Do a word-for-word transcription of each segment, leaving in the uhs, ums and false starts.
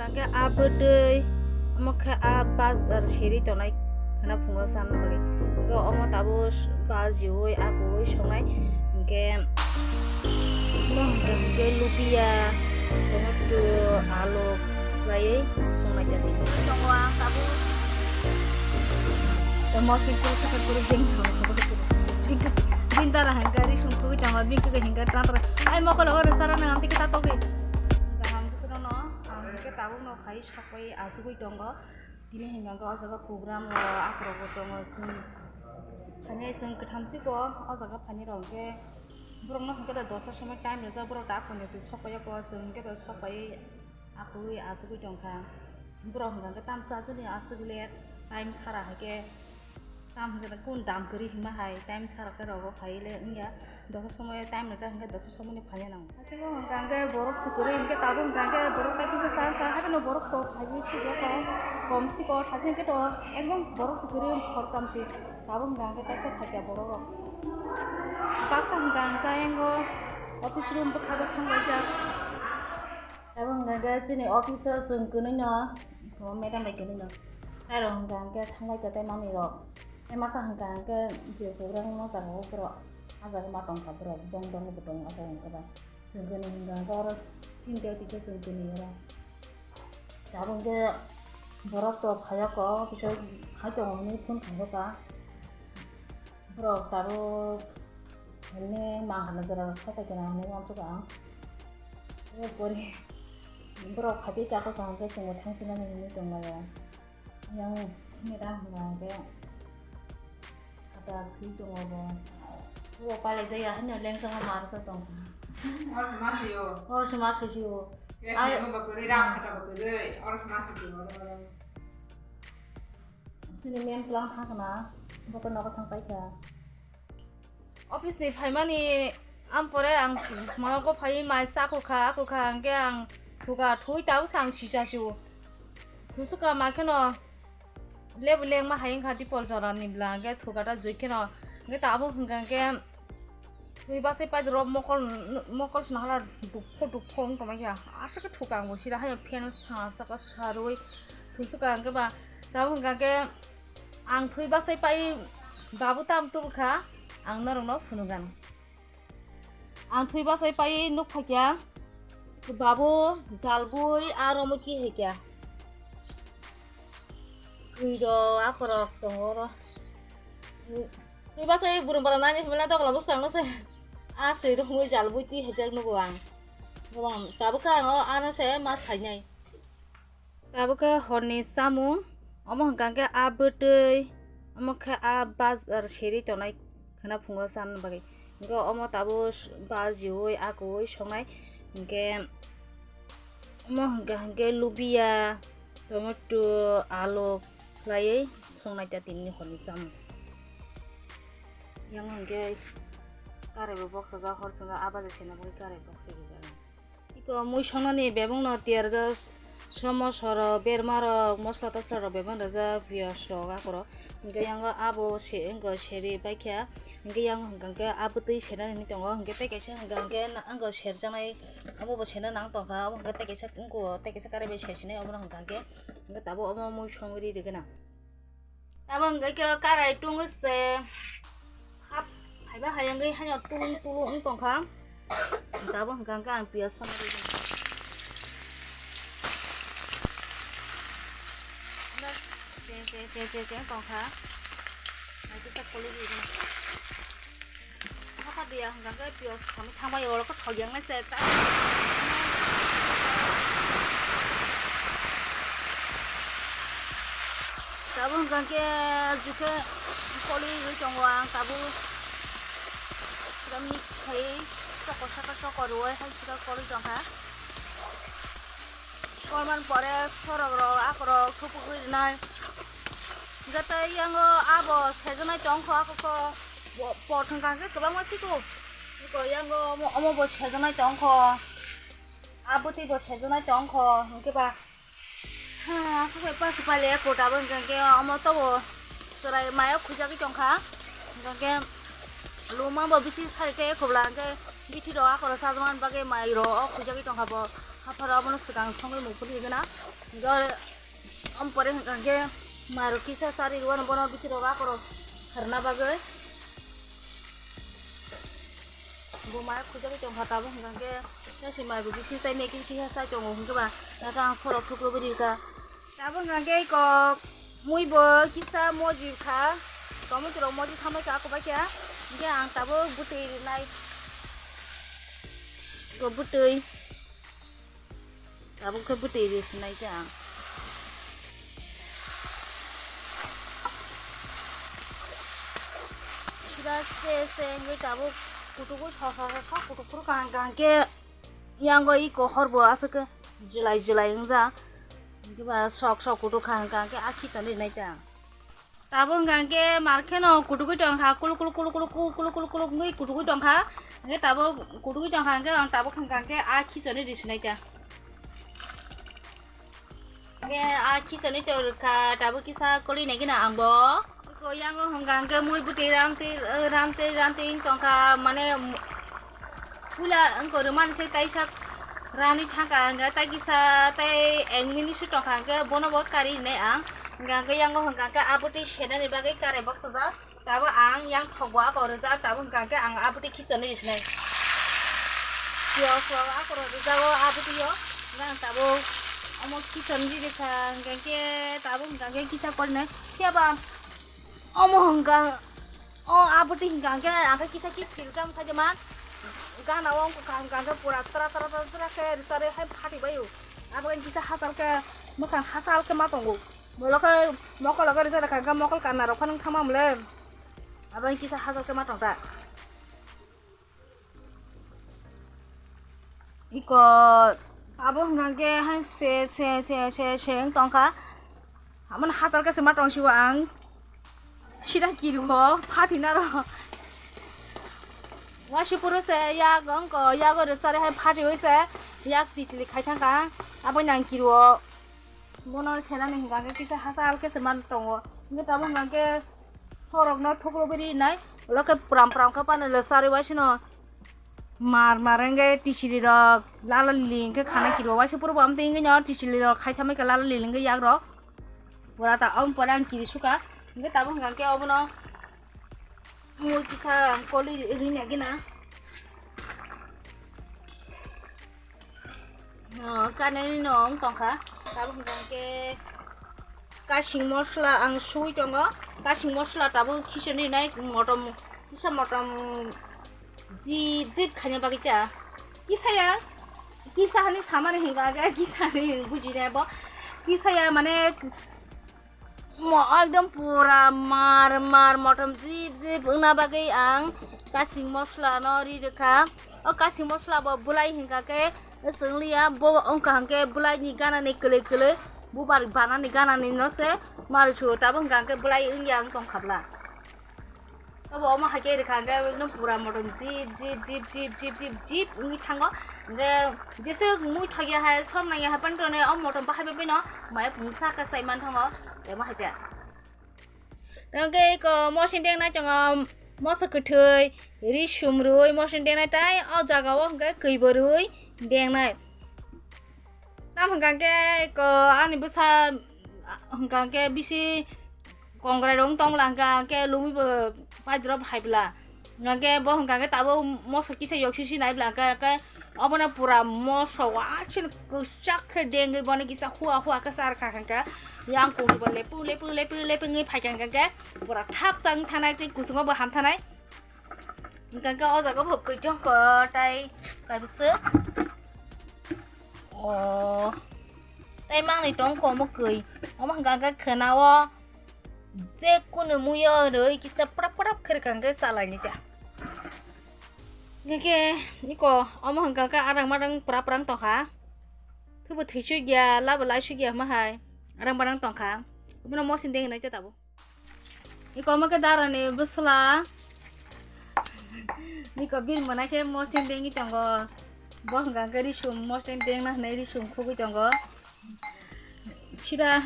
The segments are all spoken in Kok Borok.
Hingke a bwtwi omo khe a bazar seri tongnai khwna phungo chana bagwi. Hingke omo tabuk bajiui akui songnai. Hingke omo hingke hingke lubia, tomato, alu khlaiwi songnai ta tini. Tongo ang tabuk. Tamo simple khe khe kuri bini thang. Bini dara hingke ri sung thugui tangma bini khe hingke tra tra. Ai mokol oro sara nang amtwi khe ta togwi. Kaham khe no. Ang hingke tabuk no khai sokoi asugui tongo. Tini hingke o jaga program rok akhorok bo tongo. Chwng phainai chwng kwtham siko o jaga phainai rok hingke borok no hingke dosta somoi time rijak borok da akhorni se sokoi o chwng hingke sokoi akhorwi asugui tongkha. Borok hingke tamsa chini asugwi le time sara hingke. Tam hingke da kun dam kwrwi hima hai time sara khe rogo phai le wngya dosa somoy time rwjak hingke dosa somoy ni phaiya nango. Aswk hingka hingke borok se kwrwi hingke tabuk hingka hingke borok tai kisa sa wngkha haino borok kok phaiwi sukya kok kom siko thachi hingke to ekdom borok se kwrwi khoroktam se tabuk hingka hingke kaisa thakya borok rok baksa hingka hingka yango office room bwkha bwkhang laijak. Abo hwnka khe chini office o chwng kwnwi no, madam bai kwnwi no. Tei rok hwnka hwnkhe thanglai kwtai manwi rok. Tei masa hwnka hwnkhe je program no jaga o borok, ah jaga ma tongkha borok, bong dong bo tongo abo hwnka ba. Chwng kwnwi hwnka hwnkhe oro chini tei twi khe chwng kwnwi oro. Abo hwnkhe borok to phaiya kok, kisa hai tongo hwnwi phone khaijak kha. Borok tabuk hwnwi ma hano jora rok sapai khe nang hwnwi uansuk ang. Bo pori borok phaipai chakha kaham khe chwngbo thang sinani hwnwi tonglaio. Yang mera hwnka hwnkhe kata swi tongo bo. Bo palai jaya hwnwi lengsa ma rwsa tongkha. Hor se ma swi o. Hor se ma swi swi o. Yes, ai, mo ba kwrwi, rak khata ba kwrwi. Hor se ma swi swi o. Chini mem tlang thang khna, bo khe nogo thang paikha. Office ni phaimani ampore ang manogo phai mai cha khukha, khukha hwnkhe ang thuka thui tabuk sang sisa su. Thusuka ma kheno lebu lengma hai wngkha dipol jora ni bwla hwnkhe thuka ta jui kheno hwnkhe tabuk hwnkha hwnkhe Twi bachai pai rok mokol, mokol sina hala dukho dukho wng tongma khe aswk khe thuka ang bo sida hai fan sa saka sarwi thungsuk ang khe ba tabuk hwnkha khe ang twi bachai pai babu tam tubu kha ang norok no phunukgan. Ang twi bachai pai nuk phaikya babu jalbui aro mui kihikya. Twi do akhorok tongo oro. Twi bachai burung bara nani himla dogla bwskango se. A swi rwngwi jalbui twi hajak nugo ang. Tabuk khe ang o ano se ma sainai. Tabuk khe horni chamung. Omo hwnkha khe a bwtwi. Omo khe a bazar seri tonai khwna phungo chana bagwi. Hwnkhe omo tabuk bajiui akui songnai. Hwnkhe omo hwnkha hwnkhe lubia. Tomato, alu khlaiwi songnai ta tini horni chamung. Yang hwnkhe karai bo boksajak, hor chwngjak, a baja sena bagwi karai boksai rijak. Iko mui songnani bebakno tiyarjak, somo soro, berma rok, mosla tosla rok bebak rijak, piyaj rok akorok. Hwnkhe yang abo se wngkha seri baikha. Hwnkhe yang hwnkha khe abo twi senani hinwi tongo. Hwnkhe tei kaisa hwnkha hwnkhe na-, wngkha serjaknai. Abo bo sena nang tongkha, abo hwnkhe tei kaisa wngkha, tei kaisa karai bai sersinai, obono hwnkha khe, hwnkhe tabuk omo mui songwi ri rwgwna. Tabuk hwnkhe khe karai tungwi se hap phaiba hai wngwi haino tulu tulu wng tongkha. Tabuk hwnkha khe ang piyaj songwi ri rwgwna. Che, che, che, che, che tongkha. Hai kisa kholi ri rwgwna. Haka dia hwnkha khe piyaj khamwi thangbai oro khe thok yang nai se ta. Tabuk hwnkha khe jikhe koli rwi tongo ang tabuk. Pura mix khai choko saka choko rwui hai sika koli tongkha. Korman pore sorok rok akorok thupugwi rwnai. Hwnkhe tei yango abo sejaknai tongkho, ako kho po-, pot hwnkha hwnkhe kwbangma siko. Iko yango omo, omo bo sejaknai tongkho. A bwtwi bo sejaknai tongkho. Hwnkhe ba, ha, aswk bai pasu paile kota bo hwnkhe hwnkhe omo tobo chwrai mayo khujagwi tongkha. Hwnkhe luma bo bisi sari tei khobla hwnkhe bithi rok akorok sajagna bagwi mai rok o khujagwi tongkha bo. Hapharo abono swkang songwi mukphuri gana. Gor om pore hwnkha khe mairok kisa chari rwano bono bithi rok akorok kharna bagwi. Bo mai khujagwi tongkha tabuk hwnkha khe tei se maibo bising tai mekhe kisa chai tongo hwnkhe ba aka ang sorok thuklubwi rikha. Tabuk hwnkha khe iko mui bo kisa moji kha, tomato rok moji thambai kha ako bai khe, hwnkhe ang tabuk bwtwi rinai, iko bwtwi, tabuk khe bwtwi ri sinai khe ang. Sida se se wngwi tabuk kutukgo so so so so kutuk phuru kaham kaham khe yango iko hor bo aswk khe. Jwlai jwlai wngjak. Hwnkhe ba sok sok kutuk kha hwnkha hwnkhe a khichon rinai ta. Tabuk hwnkha hwnkhe mar kheno kutugwi tongkha, kuluk kuluk kuluk kuluk kuluk kuluk kuluk kuluk wngwi kutugwi tongkha. Hwnkhe tabuk kutugwi tongkha hwnkhe ang tabuk hwnkha hwnkhe a khichon ri sinai ta. Hwnkhe a khichon ri tong rwkha, tabuk kisa koli nai gina ang bo. Iko yango hwnkha hwnkhe mui bwtwi rantwi, eh, rantwi, rantwi wng tongkha, mane, m-, puila wngkha rwmani se taisa rani thangkha hwnkhe tai kisa tei ek minute se tongkha hwnkhe bono bo kari rinai ang. Hwnkha hwnkhe yango hwnkha hwnkhe a bwtwi senani bagwi karai boksajak. Tabuk ang yang thokbo ako rijak, tabuk hwnkha hwnkhe ang a bwtwi khichon ri sinai. Piyaj rok ako rok rijago a bwtwi o. Hwnkhe ang tabuk omo khichon ri rikha hwnkha hwnkhe tabuk hwnkha hwnkhe kisa korinai. Phiya ba Omo hwnkha, o abwtwi hwnkha hwnkhe ang khe kisa kiskir tamo saida man. Gana o wngkha hwnkha hwnkhe pura tra tra tra tra khe rwchari hai phatwi baio. Abo khe kisa hachal khe mwkhang hachal khe ma tongo. Molo khe mokol o khe rwchari kha hwnkhe mokol kanna rok phano wngkha mamle. Abo khe kisa hachal khe ma tongkha. Iko abo hwnkha khe hai se, se, se, se, se wng tongkha. Amoni hachal khe se ma tong sio ang. Sida kiringo phatina rw. Waisupuru se yak wngkha, yago rwchari hai phatiwi se yak tichili khai thangkha. Abo nang kiringo. Bono senani hwnkha khe kisa hachal khe se man tongo. Hwnkhe tabuk hwnkha khe horokno thuklubwi rinai. Ulo khe pram pram khe pano le charwi waisano mar mar wngkhe tisiri rok lala lili hwnkhe khana kiri o waisa puro bo amtwi wngkhe no tisiri rok khai thamai khe lala lili wngkhe yak rok. Pura ta om pore ang kiri sukha. Hwnkhe tabuk hwnkha khe obono mui kisa ang koli rinai gina. Oh, kanani no wng tongkha. Tabuk hwnkha khe kasing mosla ang sui tongo. Kasing mosla tabuk khichon rinai motom, kisa motom jip jip khaina bagwi ta. Kisaya, kisa hani samani hinga khe kisa hani bujinai bo. Kisaya mane Mo ekdom pura mar mar motom jip jip wngna bagwi ang kasing mosla no ri rwkha. O kasing mosla bo bwlai hwnkha khe chwng liya, bo wngkha hwnkhe bwlai ni gana ni kwlwi kwlwi bubar bana ni gana ni no se maru chu tabuk hwnkha hwnkhe bwlai wngya wng tongkha bla. Obo omo hai khe rwkha hwnkhe ekdom pura motom jip jip jip jip jip jip jip wngwi thango. Hwnkhe jesa mui thokya hai som nangya hai phano tonwi o motom bahai bai phano mai mungsa khe chai man thango. Omo hai khe. Hwnkhe eko mosing deng nai tongo, moso kwthwi, risum rwi mosing deng nai tai o jaga o hwnkhe kwi bo rwi deng nai. Tamo hwnkha khe eko ani bwsa hwnkha khe bisi kongrai rok wng tong la hwnkha khe lumi bo paidrop hai bla. Hwnkha khe bo hwnkha khe tabuk moso kisa yok sisi nai bla hwnkha khe obono pura moso waisino kwchak khe dengwi bono kisa hua hua khe char kha hwnkha khe yang kukri bo lepu lepu lepu lepu wngwi phai kha hwnkha khe pura thap chang thanai tei kuchungo bo ham thanai. Hwnkha khe o jaga bo kwchwng kho tai kaisa. O tai mangnwi tong kho omo kwi. Omo hwnkha khe khwna o je kunu muiyo rwi kisa prap prap khe rwkha hwnkhe chalaini ta. Hwnkhe iko omo hwnkha khe adang madang prap prang tongkha. Thubo thwisugya, labo laisugya hwnma hai adang madang tongkha. Obono mosing deng nai ta tabuk. Iko omo khe darani bwsla. Iko bini mwnai khe mosing dengwi tongo. Bo hwnkha khe risum mosing dengna hwnwi risum khugwi tongo. Sida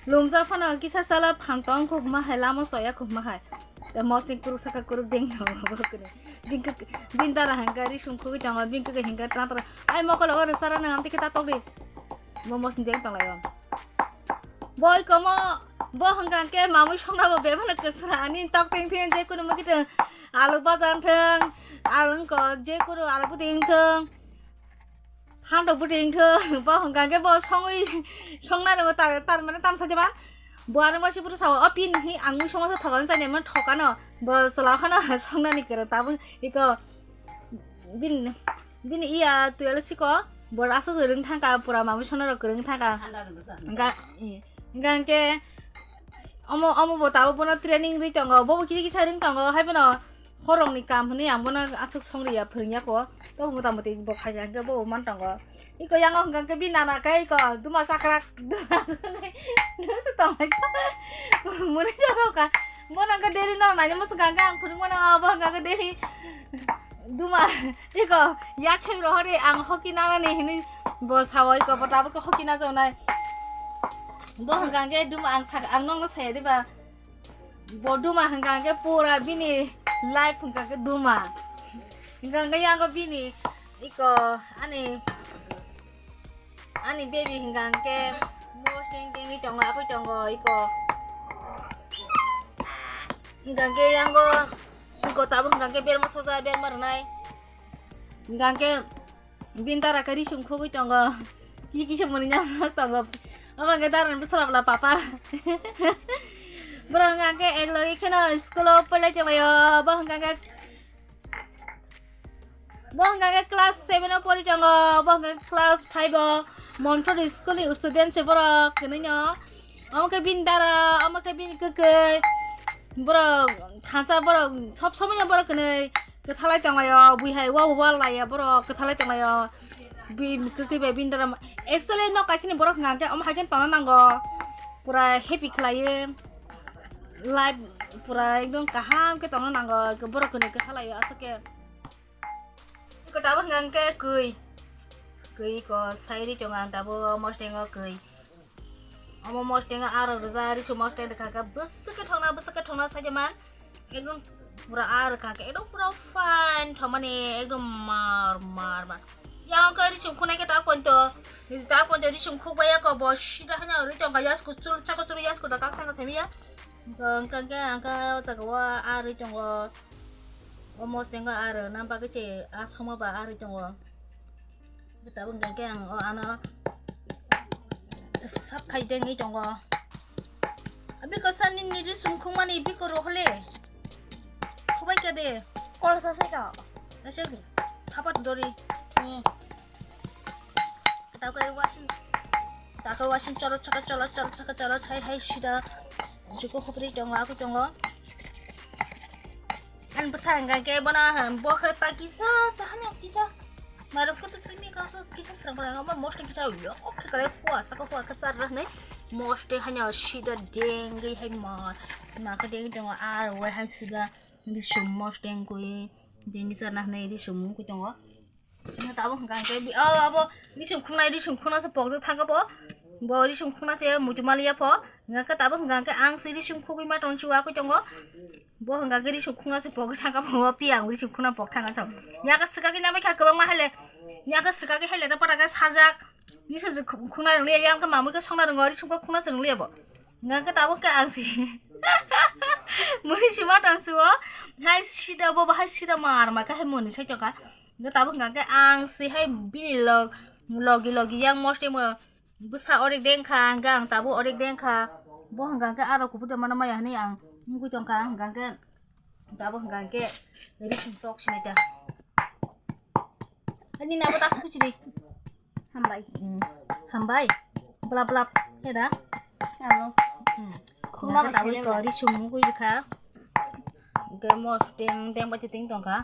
lumjak phano kisa chala phang tong khukma hai lama soya khukma hai. Te mosni kuruk saka kuruk deng tongo bo kwnwi. Bini kok, bini dara hwnkhe risum khugwi tongo, bini kok hwnkhe tra tra. Ai mokol o rwchara nang amtwi khe ta tokdi. Bo mosni deng tonglaio. Boi komo, bo hwnkha hwnkhe mamui songna bo bebano kwsra ani tok teng theng je kunu magi tong. Alu bajar theng, alu ko je kunu alu bwtwi theng. Handok bwtwi wngthok, bo hwnkha khe bo songwi, songnai rwgo tar, tar mane tamsa jeba. Bo ano waisa phuru sao, "O pin hi ang mui songma sa thokan chani, mane thokano." Bo chwla phano songnani kwrwng tabuk iko bini, bini iya twelve siko, bo aswk kwrwng thangkha, pura mamui songna rok kwrwng thangkha. Hwnkha, hwnkha khe omo, omo bo tabuk bono training rwi tongo, bobo kisa kisa rwng tongo, hai phano horongni kam hwnwi ang bono aswk songriya, phwrwngya kho. Tobo mota moti bo khaina hwnkhe bo man tongo. Iko yango hwnkha khe bini nana khe iko duma chakrak, duma chakrak, duma se tongo. Mwnwi chasao kha. Bono hwnkhe daily no naina mwswk hwnkha khe ang phwrwng mano, bo hwnkha khe daily duma. Iko yak khe rohori ang hockey nanani hinwi bo sao, iko bo tabuk khe hockey najaonai. Bo hwnkha khe duma ang sak, ang nokno saya diba. Bo duma hwnkha hwnkhe pura bini life hwnkha khe duma. Hwnkha hwnkhe yango bini iko ani, ani baby hwnkha hwnkhe mosdeng dengwi tongo, abui tongo iko. Hwnkha hwnkhe yango iko tabuk hwnkha hwnkhe berma soja berma rwnai. Hwnkha hwnkhe Bini dara khe risum khugwi tongo. Ki kisa mwnwi nang tongo. Omo hwnkhe dara ni bwsala bwla papa. Borok hwnkha khe ek logi kheno school o polai tonglaio. Bo hwnkha khe, bo hwnkha khe class seven o pori tongo. Bo hwnkha khe class five o. Monthor school ni student se borok kwnwi no. Omo khe bini dara, omo khe bini kwkwi. Borok thansa, borok sob somoi no borok kwnwi kwthalai tonglaio, bui hai wa wa laia borok kwthalai tonglaio. Bini kwkwi bai bini dara, actually no kaisa ni borok hwnkha khe omo hai khe tongna nango, pura happy khlaiwi life pura ekdom kaham khe tongna nango, borok kwnwi kwthalaio aswk khe. Iko tabuk hwnkha khe kwi. Kwi ko sairi tongo ang tabuk mosdeng o kwi. Omo mosdeng o aro rwjak, risu mosdeng rwkha khe bwswk khe thokna, bwswk khe thokna saikhe man. Ekdom pura aro rwkha khe ekdom pura fine thokmani ekdom mar mar mar. Yang khe risum khunai khe ta poito, ta poito risum khukbai ya ko bo sida hanya ri tongkha yasku chul chakachuru yasku da kak thangkha saimanya. Hwnkha khe ang khe o jaga o arwi tongo. O mosdeng o aro nang bagwi se a songma ba arwi tongo. Tabuk hwnkha khe ang o ano sap khai dengwi tongo. Biko sani nini risum khungmani biko rohole. Khubai khe de. Kol sa sai ka. Nase thapat dori. Ni. Takai wasin. Takai wasin cholo chaka cholo cholo chaka cholo hai hai sida. Juko khopri tongo, aku tongo. An bwsa hwnkha khe bono, bo khe ta kisa, sa hanya kisa. Maro photo simi kaso kisa srang srang, ama mosdeng kisa lok khe kare pua, saka pua khe sar rah nai. Mosdeng hanya sida dengwi hai ma, ma khe dengwi tongo, ar wai hai sida, risum mosdeng kwi, dengwi sar nah nai risum kwi tongo. Tabuk hwnkha hwnkhe bi-, o, abo risum khungnai, risum khungna se pokjak thangkha bo. Bo risum khungna se muitu maliya pho. Hwnkha khe tabuk hwnkha hwnkhe ang se risum khugwi ma tong chuwa kwi tongo. Bo hwnkha khe risum khungna se pokgwi thangkha bo, pi ang risum khungna pok thangkha sa. Yaka swkagwi namai kha kwbangma haile. Yaka swkagwi haile ta pata khe sajak. Risum se khu-, khungna rwliya, yang khe mamui khe songna rwngo, risum khe khungna se rwliya bo. Hwnkha khe tabuk khe ang se. Mui sima tong suo. Hai sida bo, bo hai sida mar mar khe hai muni sai tongkha. Hwnkhe tabuk hwnkha khe ang se hai bini log, logi logi yang mosdeng mo bwsa orek deng kha, hwnkhe ang tabuk orek deng kha. Bo hwnkha khe aro kubui tongmano maya hinui ang wngwi tongkha, hwnkha khe tabuk hwnkha khe risum tok sinai ta. Ani nabo ta khuchiri. Hambai. Hmm. Hambai. Blap blap. He da? Aro. Hmm. Khulma hwnkha khe bai tabuk sile ko bai. Risum wngwi rwkha. Hwnkhe mosdeng deng bai tong tongkha.